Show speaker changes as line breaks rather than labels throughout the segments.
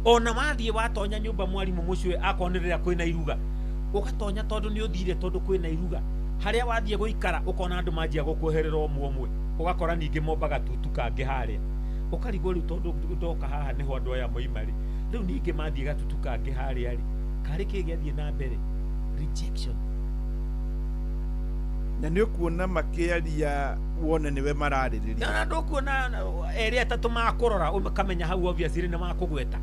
Ona wathiĩ watonya nyũmba mwarimũ mũciĩ akorwo nĩ rĩrĩa kwĩna iruga, ũgatonya tondũ nĩ ũthire tondũ kwĩna iruga. Harĩa wathiĩ gũikara ũkona andũ manjia gũkweherera ũmwe ũmwe, ũgakora ningĩ mombaga tutu kangĩ harĩa. Ũkarigwo rĩu tondũ ndoka haha nĩho andũ aya moima rĩ, rĩu ningĩ mathiĩ gatutu kangĩ harĩa rĩ, karĩ kĩ gĩathiĩ na mbere? Rejection.
Na nĩ ũkuona makĩaria wone nĩwe mararĩrĩria.
Na ndũkuona erĩ atatũ makũrora ũkamenya hau obviously nĩ makũgweta.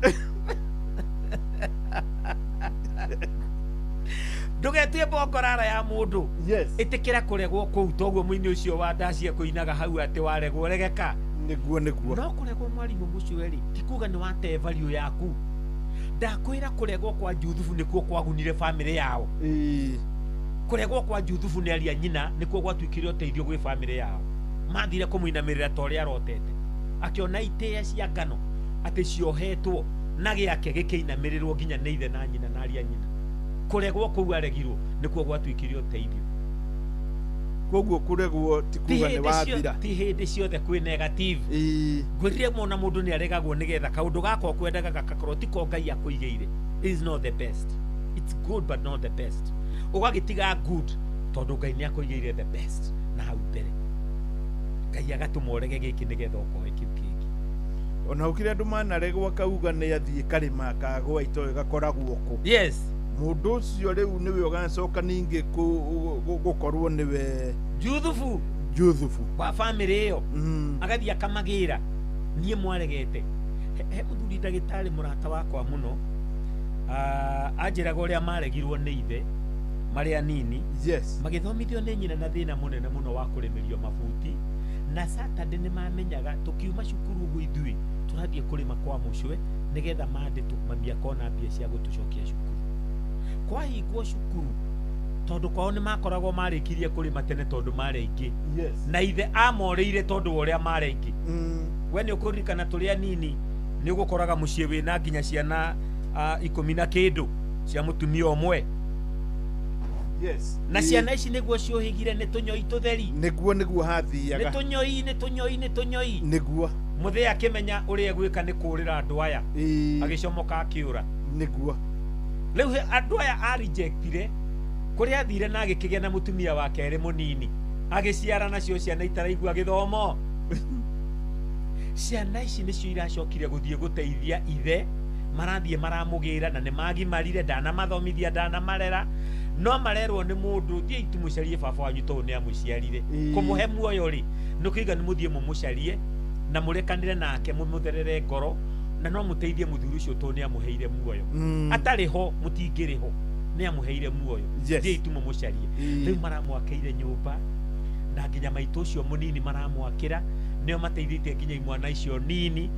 Ndũgetue bongorara ya mũndũ.
Yes.
Ĩtĩkĩra kũregwo kũu toguo mũini ũcio wa ndacia kũinaga hau atĩ waregwo regeka.
Nĩguo nĩguo.
No kũregwo mwarimũ mũcio rĩ, ti kuga nĩ wate value yaku. Ndakwĩra kũregwo kwa Juthubu nĩkuo kwagunire bamĩrĩ yao.
Ĩĩ.
Kũregwo kwa Juthubu nĩ aria nyina nĩkuo gwatuĩkire ũteithio gwĩ bamĩrĩ yao. Mathire kũmũinamĩrĩra ta ũrĩa arotete. Akĩona itĩĩa cia ngano atĩ ciohetwo na gĩake gĩkĩinamĩrĩrwo nginya nĩ ithe na nyina na aria nyina. Kũregwo kũu aregirwo nĩkuo gwatuĩkire ũteithio.
Koguo kũregwo ti kuga nĩ wathira.
Ti hĩndĩ ciothe kwĩ negative.
Ĩĩ.
Ngwĩrire mona mũndũ nĩ aregagwo nĩgetha kaũndũ gakwa kwendaga gakakorwo tiko Ngai akũigĩire. It is not the best. It's good but not the best. Ũgagĩtiga good tondũ Ngai nĩ akũigĩire the best na hau mbere. Ngai agatũma ũrege gĩkĩ nĩgetha ũkoe kĩu kĩngĩ.
Ona gũkĩrĩ andũ manaregwo akauga nĩ athiĩ karĩma kagwa itoĩ gakoragwo kũ.
Yes.
Mũndũ ũcio rĩu nĩwe ũgacoka ningĩ gũkorwo nĩwe
Juthubu
Juthubu
wa bamĩrĩ ĩyo. Agathiĩ akamagĩra niĩ mwaregete. He mũthuri ndagĩtarĩ mũrata wakwa mũno, anjĩraga ũrĩa maregirwo nĩ ithe marĩ anini.
Yes.
Magĩthomithio nĩ nyina na thĩna mũnene mũno wa kũrĩmĩrio mabuti. Na Saturday nĩ mamenyaga tũkiuma cukuru ũguo ithuĩ tũrathiĩ kũrĩma kwa mũcwe nĩgetha mande mami akona mbia cia gũtũcokia cukuru. Kwahingwo cukuru tondũ kwao nĩ makoragwo marĩkirie kũrĩma tene tondũ marĩ aingĩ.
Yes.
Na ithe amorĩire tondũ wa ũrĩa marĩ aingĩ. We nĩ ũkũririkana tũrĩ anini nĩ ũgũkoraga mũciĩ wĩna nginya ciana 10 na kĩndũ cia mũtumia ũmwe.
Yes.
Na ciana ici nĩguo ciũhĩgire nĩ tũnyoi tũtheri.
Nĩguo nĩguo hathiaga.
Nĩ tũnyoi, nĩ tũnyoi, nĩ tũnyoi.
Nĩguo.
Mũthee akĩmenya ũrĩa egwĩka nĩ kũũrĩra andũ aya. Agĩcomoka akĩũra.
Nĩguo.
Rĩu andũ aya a rejectire kũrĩa athire na agĩkĩgĩa na mũtumia wa kerĩ mũnini. Agĩciara nacio ciana itaraigua gĩthomo. Ciana ici nĩcio iracokire gũthiĩ gũteithia ithe, marathiĩ maramũgĩra na nĩ magimarire, ndanamathomithia, ndanamarera. No marerwo nĩ mũndũ, thiĩi tũmũcarie baba wanyu tondũ nĩ amũciarire. Kũmũhe muoyo rĩ, nĩ kũiga nĩ mũthiĩ mũmũcarie na mũrekanĩre nake, mũmũtherere ngoro, na no mũteithie mũthuri ũcio tondũ nĩ amũheire muoyo. Atarĩ ho mũtingĩrĩ ho, nĩ amũheire muoyo.
Yes.
Thiĩi tũmũmũcarie. Rĩu maramwakĩire nyũmba na nginya maitũ ũcio mũnini maramwakĩra, nĩo mateithĩtie nginya imwana icio nini.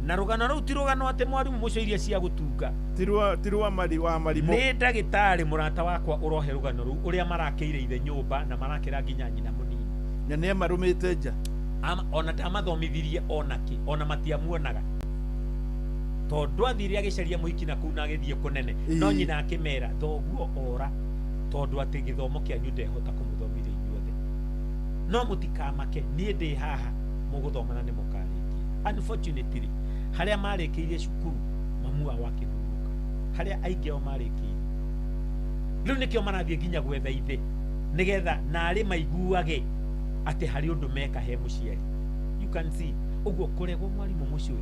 Na rũgano rũu ti rũgano atĩ mwarimũ mũcio iria cia gũtunga.
Ti rwa mari wa marimũ.
Nĩ ndagĩtarĩ mũrata wakwa ũrohe rũgano rũu ũrĩa marakĩire ithe nyũmba na marakĩra nginya nyina mũnini.
Na nĩ amarũmĩte nja.
Ona ndamathomithirie onakĩ, ona matiamuonaga. Tondũ athire agĩcaria mũhiki na kũu na agĩthiĩ kũnene. No nyina akĩmera thoguo ora tondũ atĩ gĩthomo kĩanyu ndehota kũmũthomithia inyuothe. No mũtikamake, niĩ ndĩ haha mũgũthoma na nĩ mũkarĩkia. Unfortunately, harĩa marĩkĩirie cukuru mamu wao akĩhurũka. Harĩa aingĩ ao marĩkĩirie. Rĩu nĩkĩo marathiĩ nginya gwetha ithe nĩgetha narĩ maiguage atĩ harĩ ũndũ meka he mũciari. You can see ũguo kũregwo mwarimũ mũciĩ,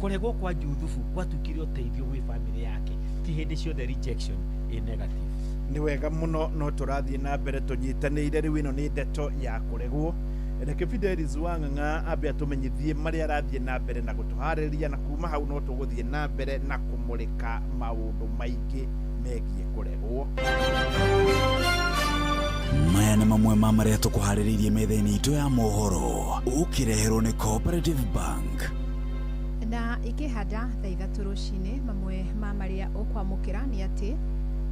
kũregwo kwa Juthubu gwatuĩkire ũteithio gwĩ bamĩrĩ yake. Ti hĩndĩ ciothe rejection ĩ negative.
Nĩ wega mũno no tũrathiĩ na mbere tũnyitanĩire. Rĩu ĩno nĩ ndeto ya kũregwo. Reke Fidelis Wang'ang'a ambe atũmenyithie marĩa arathiĩ na mbere na gũtũharĩria, na kuma hau no tũgũthiĩ na mbere na kũmũrĩka maũndũ maingĩ megiĩ kũregwo.
Maya nĩ mamwe ma marĩa tũkũharĩrĩirie metha-inĩ itũ ya mohoro, ũkĩreherwo nĩ Cooperative Bank.
Na ikĩhanda thaa 3 rũcinĩ, mamwe ma marĩa ũkwamũkĩra nĩ atĩ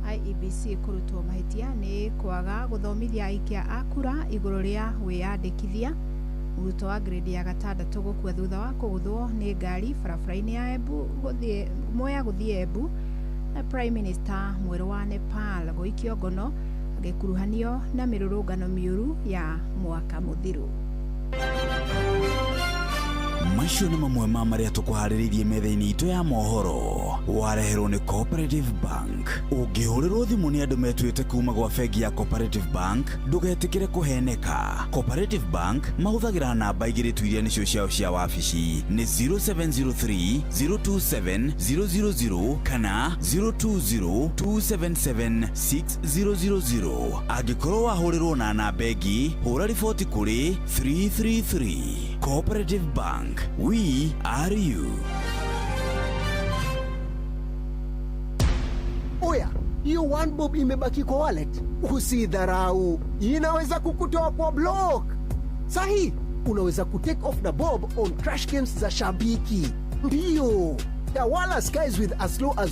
IEBC kũrutwo mahĩtia nĩ kwaga gũthomithia aikia a kura igũrũ rĩa wĩyandĩkithia. Mũrutwo wa grade ya 6 gũkua thutha wa kũgũthwo nĩ ngari barabara-inĩ ya Embu gũthiĩ Mwea gũthiĩ Embu. Na Prime Minister mwerũ wa Nepal gũikio ngono agĩkuruhanio na mĩrũrũngano mĩũru ya mwaka mũthiru.
Macio nĩ mamwe ma marĩa tũkũharĩrĩirie metha-inĩ itũ ya mohoro. Wareherwo nĩ Cooperative Bank. Ũngĩhũrĩrwo thimũ nĩ andũ metuĩte kuma gwa bengi ya Cooperative Bank, ndũgetĩkĩre kũheneka. Cooperative Bank mahũthagĩra namba igĩrĩ tu iria nĩcio ciao cia wabici, nĩ 0703 027 000 kana 020 277 6000. Angĩkorwo wahũrĩrwo na namba ĩngĩ, hũra riboti kũrĩ 333. Cooperative Bank, we are you.
Oya, hiyo one bob imebaki kwa wallet, usidharau, inaweza kukutoa kwa block. Sahi, unaweza kutake off na bob on crash games za Shabiki. Ndiyo, tawala skies with as low as